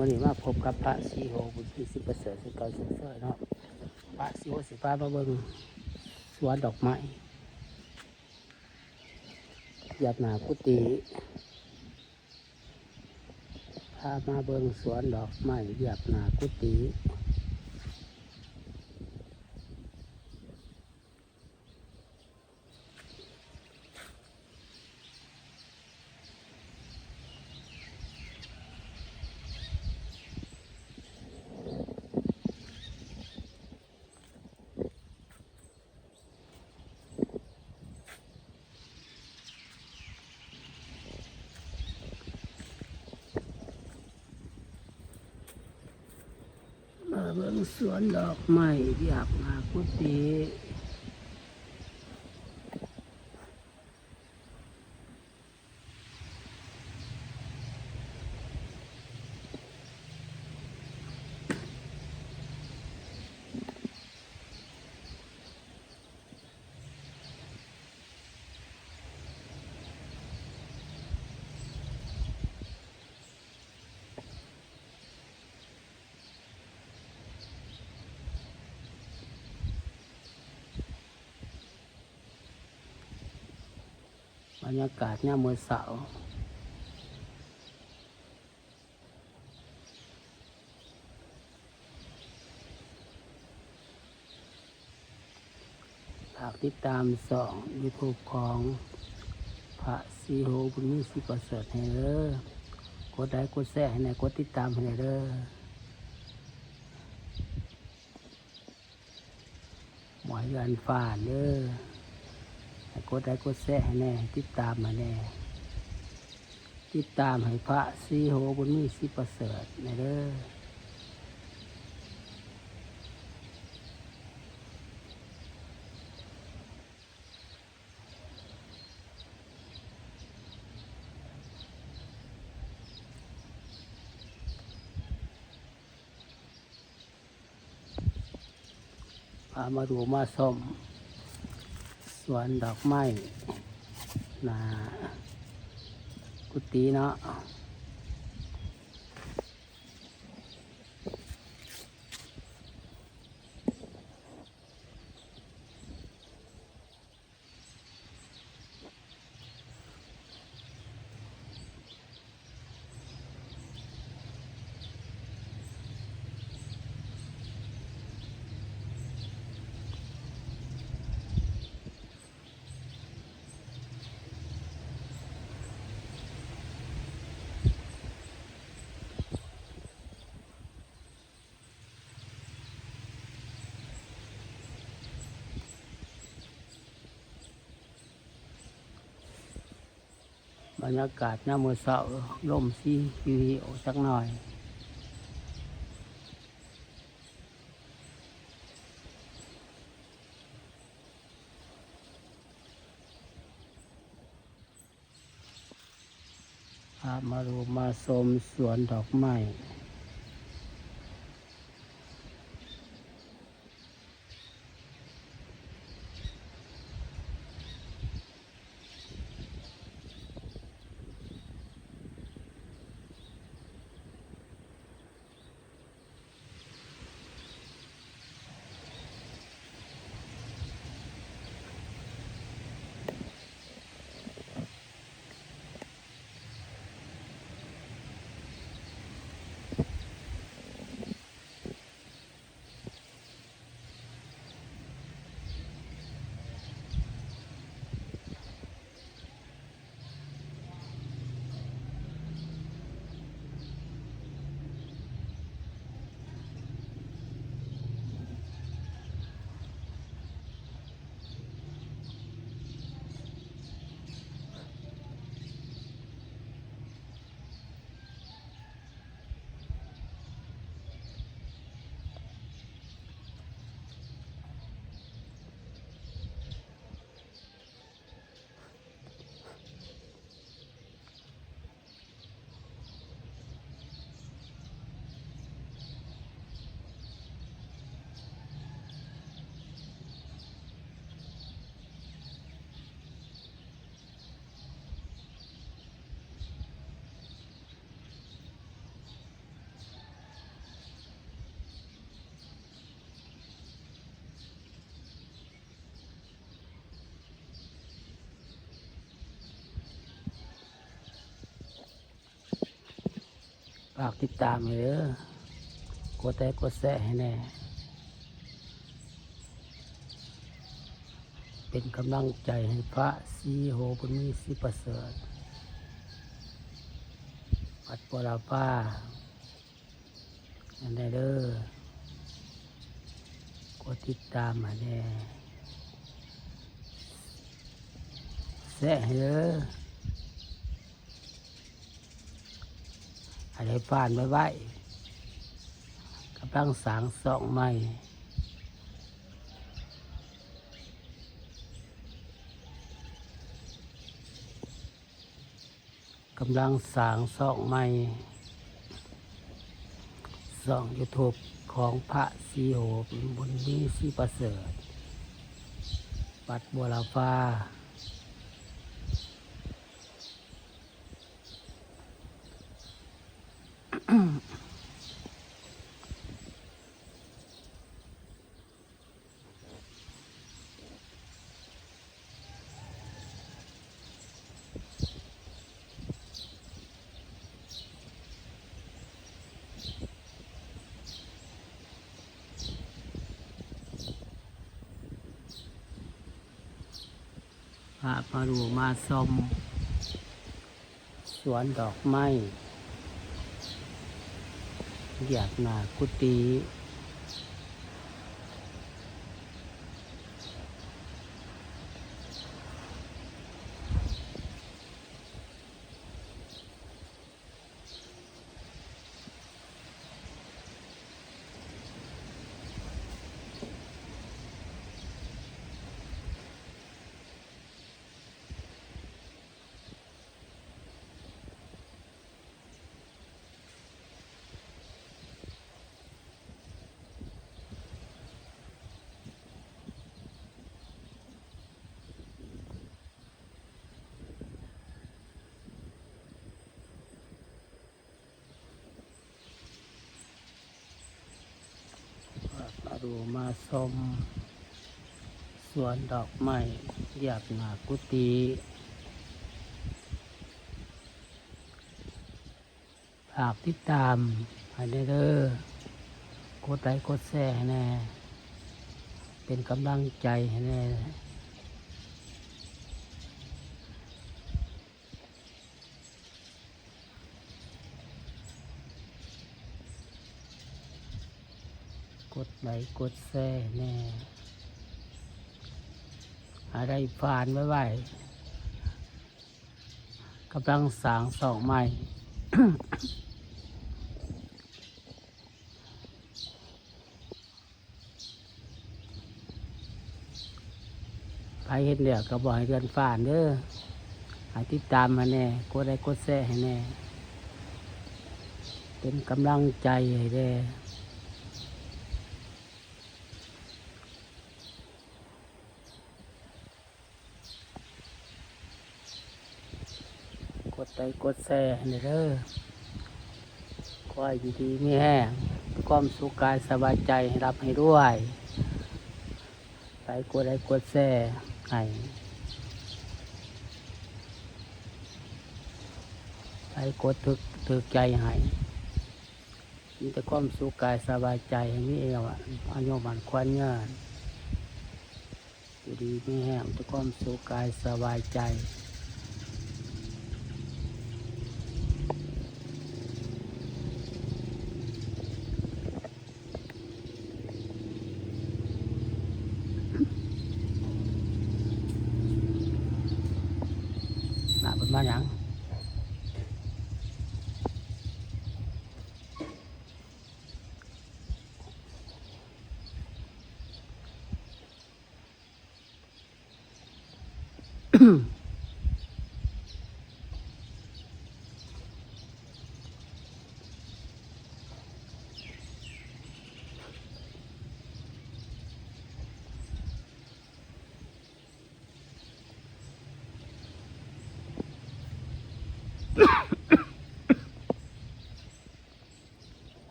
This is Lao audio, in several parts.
ມື້ນີ້ມາພົບກັບພະສີໂຫ ບຸນມີ ສິປະເສີດ ຄືເກົ່າເຊັ່ນເຄີຍເນາະ. ພະສີໂຫຊິພາມາເບິ່ງສວນດອກໄມ້ລຽບໜ້າກຸຕິ, ພາມາເບິ່ງສວນດອກໄມ້ລຽບໜ້າກຸຕິ. ມາເບິ່ງສວນດອກໄມ້ລຽບໜ້າກຸຕິ. ບັນຍາກາດຍາມມື້ເຊົ້າ. ຝາກຕິດຕາມຊ່ອງຢູທູບຂອງພະສີໂຫ ບຸນມີ ສີປະເສີດ ໃຫ້ເດີ. ກົດໄລກົດແຊໃຫ້ແດ່, ກົດຕິດຕາມໃຫ້ແດ່ເດີ. ບໍ່ໃຫ້ເລື່ອນຜ່ານເດີ. ໃຫ້ກົດໄລກົດແຊໃຫ້ແດ່, ຕິດຕາມໃຫ້ແດ່. ຕິດຕາມໃຫ້ພະສີໂຫ ບຸນມີ ສີປະເສີດ ແດ່ເດີ. ພາມາດູມາຊົມສວນດອກໄມ້ໜ້າກຸຕິເນາະ. ບັນຍາກາດຍາມມື້ເຊົ້າ, ລົມຊີວິວໆຈັກໜ້ອຍ. ພາມາດູມາຊົມສວນດອກໄມ້. ຝາກຕິດຕາມໃຫ້ເດີ ກົດໄລກົດແຊໃຫ້ແດ່ ເປັນກຳລັງໃຈໃຫ້ພະສີໂຫ ບຸນມີ ສີປະເສີດ ວັດວໍລາພາ ອັນໃດເດີ ກົດຕິດຕາມໃຫ້ແດ່ ແຊໃຫ້ເດີ ໃຫ້ໄດ້ຟານໄວໆ ກຳລັງສ້າງຊ່ອງໃໝ່ ກຳລັງສ້າງຊ່ອງໃໝ່ ຊ່ອງຢູທູບຂອງພະສີໂຫ ບຸນມີ ສີປະເສີດ ວັດວໍລາພາ. ພາມາດູມາຊົມ ສວນດອກໄມ້ ຮຽບໜ້າກຸຕິ. ມາດູມາຊົມ ສວນດອກໄມ້ ຮຽບໜ້າກຸຕິ. ຝາກຕິດຕາມໃຫ້ແດ່ເດີ ກົດໄລກົດແຊໃຫ້ແດ່ ເປັນກຳລັງໃຈໃຫ້ແດ່. ກົດໄລກົດແຊແດ່ ໃຫ້ໄດ້ຟານໄວໆ ກຳລັງສ້າງຊ່ອງໃໝ່. ໃຜເຫັນແລ້ວກໍບໍ່ໃຫ້ເລື່ອນຜ່ານເດີ ໃຫ້ຕິດຕາມໃຫ້ແດ່ ກົດໄລກົດແຊໃຫ້ແດ່ ເປັນກຳລັງໃຈໃຫ້ແດ່. ກົດໄລກົດແຊໃຫ້ແດ່ເດີ ຂໍໃຫ້ຢູ່ດີມີແຮງ ຄວາມສຸກກາຍສະບາຍໃຈ ໃຫ້ຮ່ຳໃຫ້ລວຍ. ໃຜກົດໄລກົດແຊໃຫ້ ໃຜກົດຖືກ ຖືກໃຈໃຫ້ ມີແຕ່ຄວາມສຸກກາຍສະບາຍໃຈ ໃຫ້ມີອາຍຸໝັ້ນຂວັນຍືນ ຢູ່ດີມີແຮງ ມີແຕ່ຄວາມສຸກກາຍສະບາຍໃຈ. ໜ້າເພິ່ນມາຫຍັງ?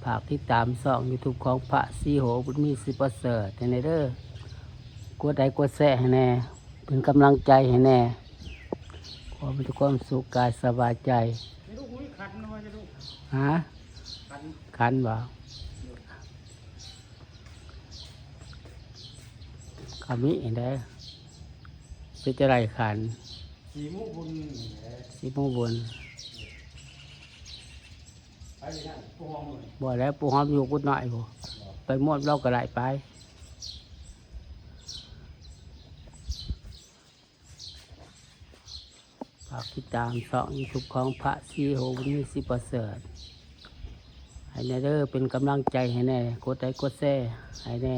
ຝາກຕິດຕາມຊ່ອງຢູທູບຂອງພະສີໂຫ ບຸນມີ ສີປະເສີດ ໃຫ້ແດ່ເດີ ກົດໄລກົດແຊໃຫ້ແດ່ ເປັນກຳລັງໃຈໃຫ້ແດ່. ຂໍມີແຕ່ຄວາມສຸກກາຍສະບາຍໃຈ. ເຈົ້າລູກ ມີຂັນບໍ່ເຈົ້າລູກ? ຮະ? ຂັນ ຂັນບໍ່? ກໍມີແດ່. ຊິຈະໄດ້ຂັນ ສີມຸບຸນນີ້ແຫຼະ ສີມຸບຸນ. ໄປນັ້ນ ປູ່ຫອມ. ບໍ່ແລ້ວ ປູ່ຫອມຢູ່ກຸດນ້ອຍພຸ້ນ. ບໍ່ ໄປໝົດລາວກໍໄດ້ໄປ. ຝາກຕິດຕາມຊ່ອງຢູທູບຂອງພະສີໂຫ ບຸນມີ ສີປະເສີດ ໃຫ້ແດ່ເດີ ເປັນກຳລັງໃຈໃຫ້ແດ່ ກົດໄລກົດແຊໃຫ້ແດ່.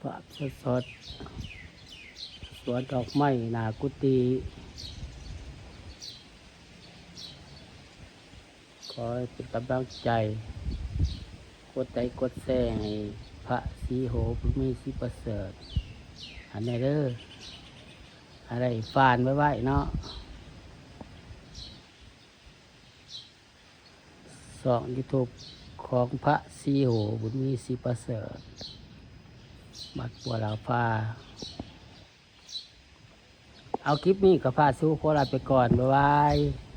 ພາບສົດໆ ສວນດອກໄມ້ໜ້າກຸຕິ. ຂໍໃຫ້ເປັນກຳລັງໃຈ ກົດໄລກົດແຊໃຫ້ພະສີໂຫ ບຸນມີ ສີປະເສີດ ອັນແດ່ເດີ ໃຫ້ໄດ້ຟານໄວໆເນາະ. ຊ່ອງຢູທູບຂອງພະສີໂຫ ບຸນມີ ສີປະເສີດ ວັດບົວລາວພາ. ເອົາ ຄລິບນີ້ກໍພະສີໂຫຂໍລາໄປກ່ອນ. ບາຍບາຍ.